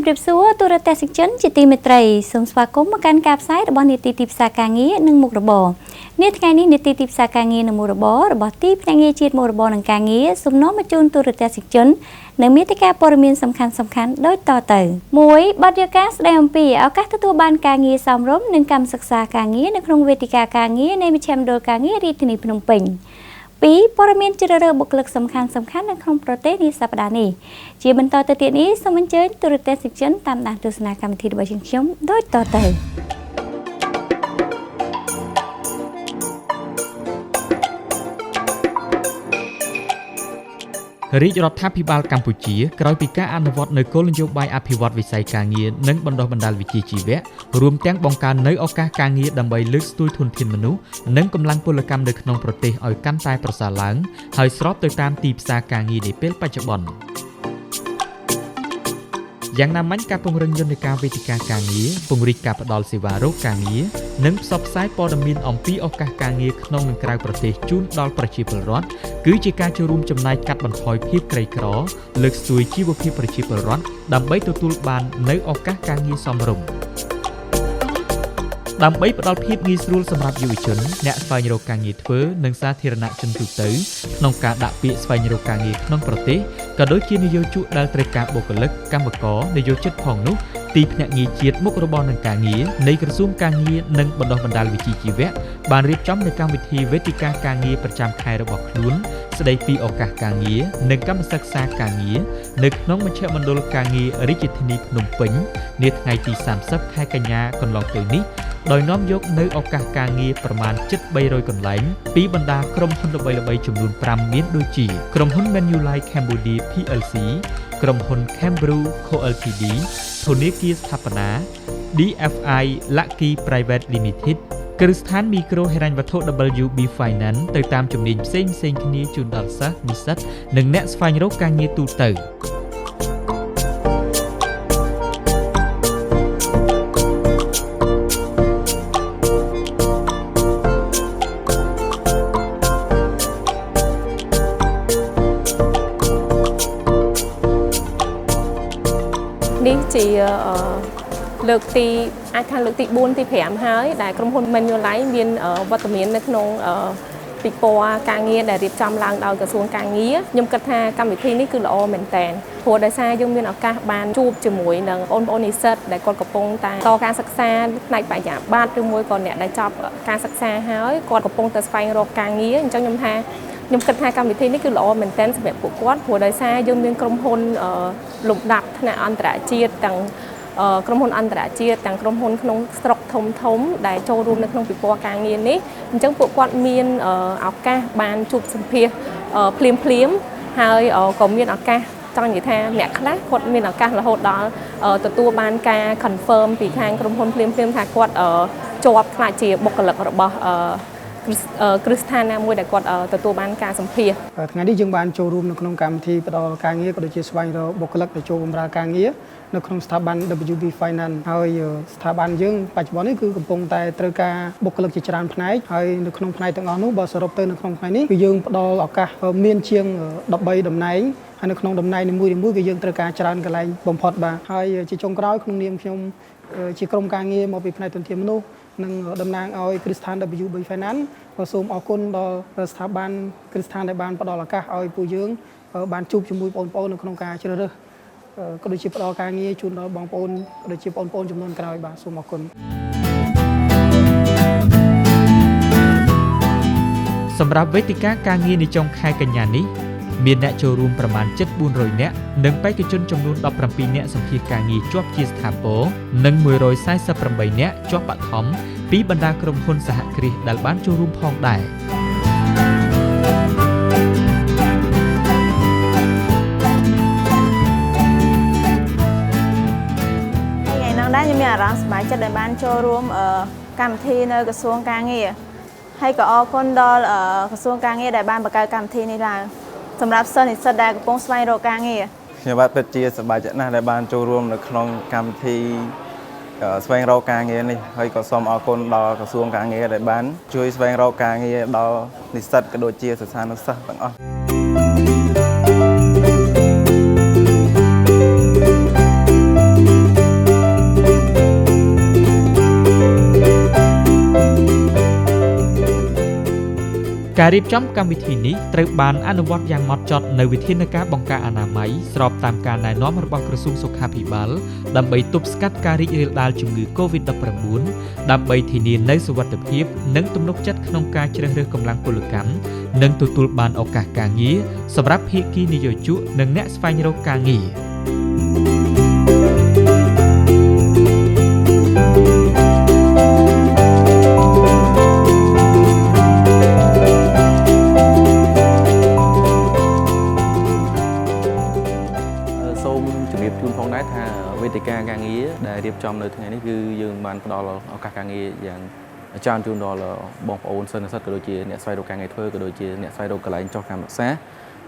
រាបសួរទូរទស្សនិកជនជាទីមេត្រីសូមស្វាគមន៍មកកាន់ការផ្សាយរបស់នីតិទីផ្សារការងារនិងមុខរបរនាថ្ងៃនេះនីតិទីផ្សារការងារនិងមុខរបររបស់ទីភ្នាក់ងារជាតិមុខរបរនិងការងារសូមនាំមកជូនទូរទស្សនិកជននៅមាតិកាព័ត៌មានសំខាន់សំខាន់ដូចតទៅ1បទយការស្ដីអំពីឱកាសទទួលបានការងារសមរម្យនិងកម្មសិក្សាការងារនៅក្នុងវេទិកាការងារនៃមជ្ឈមណ្ឌលការងាររាជធានីភ្នំពេញ2ព័ត៌មានជ្រើសរើសបុគ្គលិកសំខាន់សំខាន់នៅក្នុងប្រទេសនេះសប្តាហ៍នេះជាបន្តទៅទៀតនេះសូមអញ្ជើញទូរទស្សនិកជនតាមដានទស្សនាកម្មវិធីរបស់យើងខ្ញុំដូចតទៅរាជរដ្ឋាភិបាលកម្ពុជាក្រោយពីការអនុវត្តនូវគោលនយោបាយអភិវឌ្ឍវិស័យការងារនិងបណ្ដុះបណ្ដាលវិជ្ជាជីវៈរួមទាំងបង្កើននូវឱកាសការងារដើម្បីលើកស្ទួយធនធានមនុស្សនិងកម្លាំងពលកម្មនៅក្នុងប្រទេសឲ្យកាន់តែប្រសើរឡើងហើយស្របទៅតាមទីផ្សារការងារនាពេលបច្ចុប្បន្នយ៉ាងណាមិញការពង្រឹងយន្តការវេទិកាការងារពង្រីកការផ្ដល់សេវារកការងារនិងផ្សព្វផ្សាយព័ត៌មានអំពីឱកាសការងារក្នុងនិងក្រៅប្រទេសជូនដល់ប្រជាពលរដ្ឋគឺជាការចូលរួមចំណែកកាត់បន្ថយភាពក្រីក្រលើកស្ទួយជីវភាពប្រជាពលរដ្ឋដើម្បីទទួលបាននូវឱកាសការងារសមរម្យដើម្បីផ្ដល់ភាពងាយស្រួលសម្រាប់យុវជនអ្នកស្វែងរកការងារធ្វើនិងសាធារណជនទូទៅក្នុងការដាក់ពាក្យស្វែងរកការងារក្នុងប្រទេសក៏ដូចជានិយោជកដែលត្រូវការបុគ្គលិកកម្មករនិយោជិតផងនោះទីភ្នាក់ងារជាតិមុខរបរនិងការងារនៃក្រសួងការងារនិងបណ្ដុះបណ្ដាលវិជ្ជាជីវៈបានរៀបចំនូវកម្មវិធីវេទិកាការងារប្រចាំខែរបស់ខ្លួនស្ដីពីឱកាសការងារនិងកម្មសិក្សាការងារនៅក្នុងមជ្ឈមណ្ឌលការងាររាជធានីភ្នំពេញនាថ្ងៃទី30ខែកញ្ញាកន្លងទៅនេះដោយនាំយកនៅឱកាសការងារប្រមាណជិត300កន្លែងពីបណ្ដាក្រុមហ៊ុនល្បីៗចំនួន5មានដូចជាក្រុមហ៊ុន Manulife Cambodia PLC ក្រុមហ៊ុន Cambrew Co Ltd ធនាគារស្ថាបនា DFI Lucky Private Limited គ្រឹះស្ថានមីក្រូហិរញ្ញវត្ថុ WB Finance ទៅតាមជំនាញផ្សេងៗគ្នាជូនដល់សិស្សនិស្សិតនិងអ្នកស្វែងរកការងារទូទៅនេះជាលើកទីអាចថាលើកទី4ទី5ហើយដែលក្រុមហ៊ុន Manulife មានវត្តមាននៅក្នុងពិព័រណ៍ការងារដែលរៀបចំឡើងដោយក្រសួងការងារខ្ញុំគិតថាកម្មវិធីនេះគឺល្អមែនទែនព្រោះដោយសារយើងមានឱកាសបានជួបជាមួយនឹងបងប្អូននិស្សិតដែលគាត់កំពុងតែតការសិក្សាផ្នែកបរិញ្ញាបត្រឬមួយក៏អ្នកដែលចប់ការសិក្សាហើយគាត់កំពុងតែស្វែងរកការងារអញ្ចឹងខ្ញុំគិតថាកម្មវិធីនេះគឺល្អមែនទែនសម្រាប់ពួកគាត់ព្រោះដោយសារយើងមានក្រុមហ៊ុនលំដាប់ថ្នាក់អន្តរជាតិទាំងក្រុមហ៊ុនអន្តរជាតិទាំងក្រុមហ៊ុនក្នុងស្រុកធំធំដែលចូលរួមនៅក្នុងពិព័រណ៍ការងារនេះអញ្ចឹងពួកគាត់មានឱកាសបានជួបសម្ភាសភ្លាមភ្លាមហើយក៏មានឱកាសចង់និយាយថាអ្នកខ្លះគាត់មានឱកាសរហូតដល់ទទួលបានការ confirm ពីខាងក្រុមហ៊ុនភ្លាមភ្លាមថាគាត់ជាប់ខ្លាចជាបុគ្គលិករបស់គ្រឹះស្ថានណាមួយដែលគាត់ទទួលបានការសម្ភាសថ្ងៃនេះយើងបានចូលរួមនៅក្នុងកម្មវិធីផ្ដល់ការងារក៏ដូចជាស្វែងរកបុគ្គលិកដែលចូលបម្រើការងារនៅក្នុងស្ថាប័ន WB Finance ហើយស្ថាប័នយើងបច្ចុប្បន្ននេះគឺកំពុងតែត្រូវការបុគ្គលិកជាច្រើនផ្នែកហើយនៅក្នុងផ្នែកទាំងអស់នោះបើសរុបទៅនៅក្នុងថ្ងៃនេះគឺយើងផ្ដល់ឱកាសមានជាង13តំណែងហើយនៅក្នុងតំណែងនីមួយៗគឺយើងត្រូវការច្រើនកន្លែងបំផុតបាទហើយជាចុងក្រោយក្នុងនាមខ្ញុំជាក្រុមការងារមកពីផ្នែកធនធានមនុស្សនិងតំណាងឲ្យគ្រឹះស្ថាន WB Finance ក៏សូមអរគុណដល់ស្ថាប័នគ្រឹះស្ថានដែលបានផ្ដល់ឱកាសឲ្យពួកយើងបានជួបជាមួយបងប្អូននៅក្នុងការជ្រើសរើសក៏ដូចជាផ្ដល់ការងារជូនដល់បងប្អូនក៏ដូចជាបងប្អូនចំនួនក្រោយបាទសូមអរគុណសម្រាប់វេទិកាការងារនៅចុងខែកញ្ញានេះមានអ្នកចូលរួមប្រមាណជិត400នាក់និងបេក្ខជនចំនួន17នាក់សម្ភាសការងារជាប់ជាស្ថាពរនិង148នាក់ជាប់បឋមពីបណ្ដាក្រុមហ៊ុនសហគ្រាសដែលបានចូលរួមផងដែរថ្ងៃនេះដែរខ្ញុំមានអារម្មណ៍សប្បាយចិត្តដែលបានចូលរួមកម្មវិធីនៅក្រសួងការងារហើយក៏អរគុណដល់ក្រសួងការងារដែលបានបង្កើតកម្មវិធីនេះឡើងសម្រាប់សិស្សនិស្សិតដែលកំពុងស្វែងរកការងារខ្ញុំបាទពិតជាសប្បាយចិត្តណាស់ដែលបានចូលរួមនៅក្នុងកម្មវិធីស្វែងរកការងារនេះហើយក៏សូមអរគុណដល់ក្រសួងការងារដែលបានជួយស្វែងរកការងារដល់និស្សិតក៏ដូចជាសិស្សានុសិស្សទាំងអស់ ការរៀបចំកម្មវិធីនេះត្រូវបានអនុវត្តយ៉ាងម៉ត់ចត់នៅវិធានការបង្ការអនាម័យស្របតាមការណែនាំរបស់ក្រសួងសុខាភិបាលដើម្បីទប់ស្កាត់ការរីករាលដាលជំងឺ Covid-19 ដើម្បីធានានូវសុវត្ថិភាពនិងទំនុកចិត្តក្នុងការជ្រើសរើសកម្លាំងពលកម្មនិងទទួលបានឱកាសការងារសម្រាប់ភាគីនិយោជកនិងអ្នកស្វែងរកការងារ វេទិកាការងារដែលរៀបចំនៅថ្ងៃនេះគឺយើងបានផ្ដល់ឱកាសការងារយ៉ាងច្រើនជូនដល់បងប្អូនសិស្សនិស្សិតក៏ដូចជាអ្នកស្វែងរកការងារធ្វើក៏ដូចជាអ្នកស្វែងរកកន្លែងចុះកម្មសិក្សា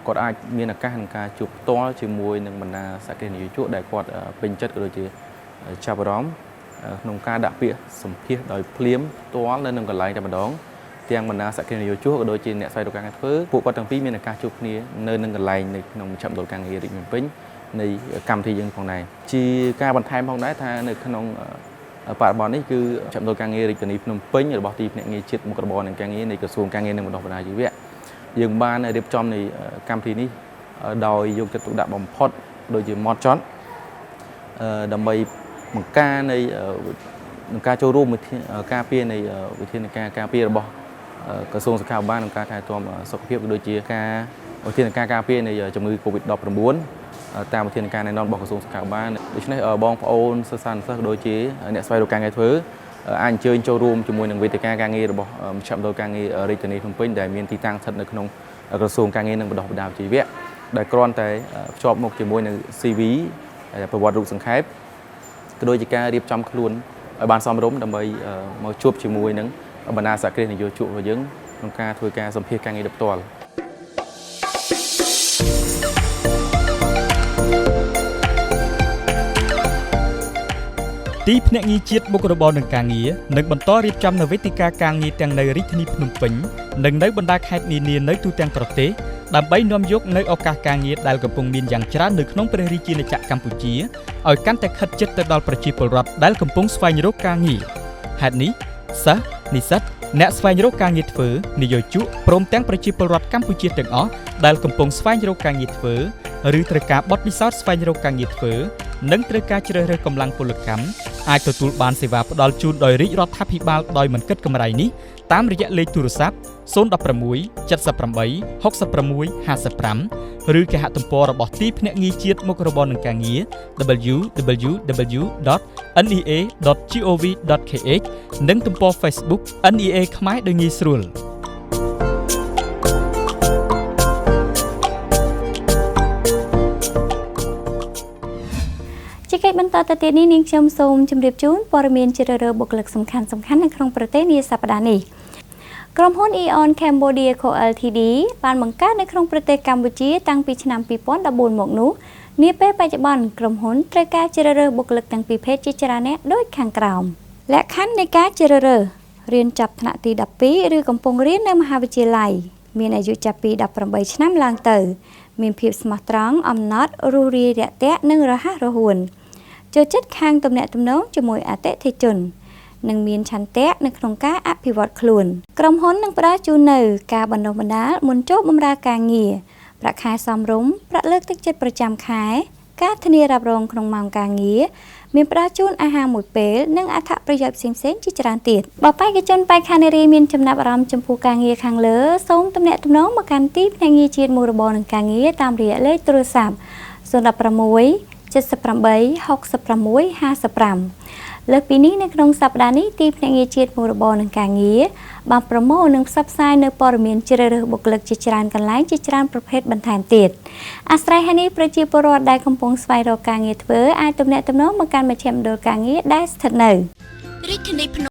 គាត់អាចមានឱកាសក្នុងការជួបផ្ទាល់ជាមួយនឹងបណ្ដាសហគ្រាសនិយោជកដែលគាត់ពេញចិត្តក៏ដូចជាចាប់អារម្មណ៍ក្នុងការដាក់ពាក្យសម្ភាសដោយភ្លាមផ្ទាល់នៅនឹងកន្លែងតែម្ដងទាំងបណ្ដាសហគ្រាសនិយោជកក៏ដូចជាអ្នកស្វែងរកការងារធ្វើពួកគាត់ទាំងពីរមានឱកាសជួបគ្នានៅនឹងកន្លែងនៅក្នុងមជ្ឈមណ្ឌលការងាររាជធានីភ្នំពេញនៃកម្មវិធីយើងផងដែរជាការបន្ថែមផងដែរថានៅក្នុងបរិបទនេះគឺមជ្ឈមណ្ឌលការងាររាជធានីភ្នំពេញរបស់ទីភ្នាក់ងារជាតិមុខរបរនិងការងារនៃក្រសួងការងារនិងបណ្ដុះបណ្ដាលជីវៈយើងបានរៀបចំនៃកម្មវិធីនេះដោយយកចិត្តទុកដាក់បំផុតដូចជាម៉ត់ចត់ដើម្បីបង្ការនៃនឹងការចូលរួមការពារនៃវិធានការការពាររបស់ក្រសួងសុខាភិបាលក្នុងការថែទាំសុខភាពក៏ដូចជាការវិធានការការពារនៃជំងឺ Covid-19 តាមវិធានការណែនាំរបស់ក្រសួងសុខាភិបាលដូច្នេះបងប្អូនសិស្សានុសិស្សក៏ដូចជាអ្នកស្វែងរកការងារធ្វើអាចអញ្ជើញចូលរួមជាមួយនឹងវេទិកាការងាររបស់មជ្ឈមណ្ឌលការងាររាជធានីភ្នំពេញដែលមានទីតាំងស្ថិតនៅក្នុងក្រសួងការងារនិងបណ្ដុះបណ្ដាលវិជ្ជាជីវៈដែលគ្រាន់តែភ្ជាប់មកជាមួយនឹង CV ប្រវត្តិរូបសង្ខេបក៏ដូចជាការរៀបចំខ្លួនឲ្យបានសមរម្យដើម្បីមកជួបជាមួយនឹងបណ្ដាសហគ្រាសនិយោជករបស់យើងក្នុងការធ្វើការសម្ភាសការងារដោយផ្ទាល់ ទីភ្នាក់ងារជាតិមុខរបរនិងការងារនឹងបន្តរៀបចំនូវវេទិកាការងារទាំងនៅរាជធានីភ្នំពេញនិងនៅបណ្ដាខេត្តនានានៅទូទាំងប្រទេសដើម្បីនាំយកនូវឱកាសការងារដែលកំពុងមានយ៉ាងច្រើននៅក្នុងព្រះរាជាណាចក្រកម្ពុជាឲ្យកាន់តែខិតជិតទៅដល់ប្រជាពលរដ្ឋដែលកំពុងស្វែងរកការងារហេតុនេះសិស្សនិស្សិតអ្នកស្វែងរកការងារធ្វើនិយោជកព្រមទាំងប្រជាពលរដ្ឋកម្ពុជាទាំងអស់ដែលកំពុងស្វែងរកការងារធ្វើឬត្រូវការបទពិសោធន៍ស្វែងរកការងារធ្វើនិងត្រូវការជ្រើសរើសកម្លាំងពលកម្មអាចទទួលបានសេវាផ្ដល់ជូនដោយរាជរដ្ឋាភិបាលដោយមិនគិតកម្រៃនេះតាមរយៈលេខទូរស័ព្ទ016 78 66 55ឬគេហទំព័ររបស់ទីភ្នាក់ងារជាតិមុខរបរនិងការងារ www.nea.gov.kh និងទំព័រ Facebook NEA ខ្មែរដោយងាយស្រួល ជាកិច្ចបន្តទៅទៀតនេះនាងខ្ញុំសូមជម្រាបជូនព័ត៌មានជ្រើសរើសបុគ្គលិកសំខាន់ៗនៅក្នុងប្រទេសនាសប្តាហ៍នេះក្រុមហ៊ុន Eon Cambodia Co Ltd បានបង្កើតនៅក្នុងប្រទេសកម្ពុជាតាំងពីឆ្នាំ2014មកនោះនាពេលបច្ចុប្បន្នក្រុមហ៊ុនត្រូវការជ្រើសរើសបុគ្គលិកទាំងពីរភេទជាច្រើនអ្នកដូចខាងក្រោមលក្ខខណ្ឌនៃការជ្រើសរើសរៀនចប់ថ្នាក់ទី12ឬកំពុងរៀននៅមហាវិទ្យាល័យមានអាយុចាប់ពី18ឆ្នាំឡើងទៅមានភាពស្មោះត្រង់អំណត់រួសរាយរាក់ទាក់និងរហ័សរហួនចូលចិត្តខាងទំនាក់ទំនងជាមួយអតិថិជននិងមានឆន្ទៈនៅក្នុងការអភិវឌ្ឍខ្លួនក្រុមហ៊ុននឹងផ្ដល់ជូននូវការបណ្ដុះបណ្ដាលមុនចូលបម្រើការងារប្រាក់ខែសមរម្យប្រាក់លើកទឹកចិត្តប្រចាំខែការធានារ៉ាប់រងក្នុងម៉ោងការងារមានផ្ដល់ជូនអាហារមួយពេលនិងអត្ថប្រយោជន៍ផ្សេងៗជាច្រើនទៀតបើបេក្ខជនបេក្ខនារីមានចំណាប់អារម្មណ៍ចំពោះការងារខាងលើសូមទំនាក់ទំនងមកកាន់ទីភ្នាក់ងារជាតិមុខរបរនិងការងារតាមរយៈលេខទូរស័ព្ទ016 78 66 55លើសពីនេះនៅក្នុងសប្តាហ៍នេះទីភ្នាក់ងារជាតិមុខរបរនិងការងារបានប្រមូលនិងផ្សព្វផ្សាយនៅព័ត៌មានជ្រើសរើសបុគ្គលិកជាច្រើនកន្លែងជាច្រើនប្រភេទបន្ថែមទៀតអាស្រ័យហេតុនេះប្រជាពលរដ្ឋដែលកំពុងស្វែងរកការងារធ្វើអាចទំនាក់ទំនងមកកាន់មជ្ឈមណ្ឌលការងារដែលស្ថិតនៅរាជធានីភ្នំ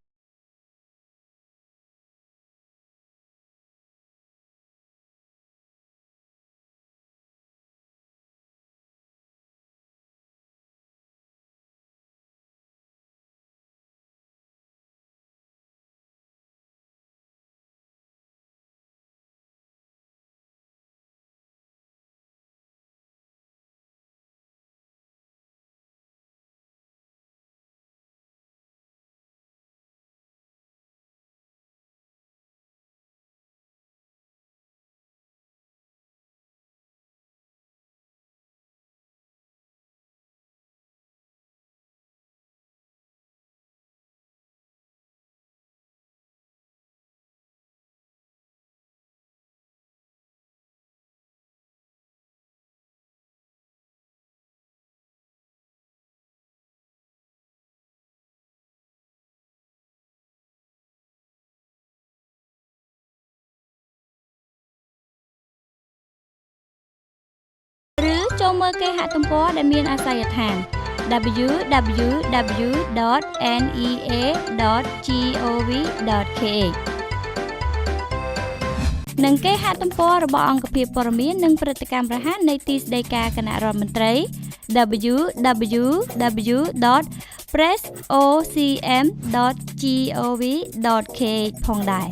ចូលមើលគេហទំព័រដែលមានអាសយដ្ឋាន www.nea.gov.kh និងគេហទំព័ររបស់អង្គភាពព័ត៌មាននិងព្រឹត្តិកម្មរហ័សនៃទីស្តីការគណៈរដ្ឋមន្ត្រី www.pressocm.gov.kh ផងដែរ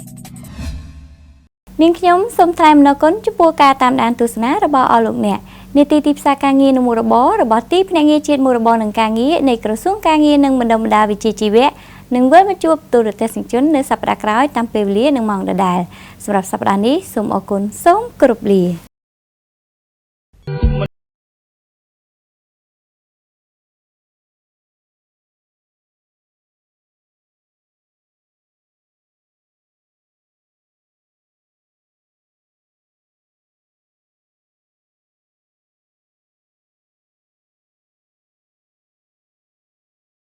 នាងខ្ញុំសូមថ្លែងអំណរគុណចំពោះការតាមដានទស្សនារបស់អស់លោកអ្នកនាទីទីផ្សារការងារនិងមុខរបររបស់ទីភ្នាក់ងារជាតិមុខរបរនិងការងារនៃក្រសួងការងារនិងបណ្ដុះបណ្ដាលវិជ្ជាជីវៈនឹងវិលមកជួបទូរទស្សនិកជននៅសប្តាហ៍ក្រោយតាមពេលវេលានិងម៉ោងដដែលសម្រាប់សប្តាហ៍នេះសូមអរគុណសូមគោរពលា។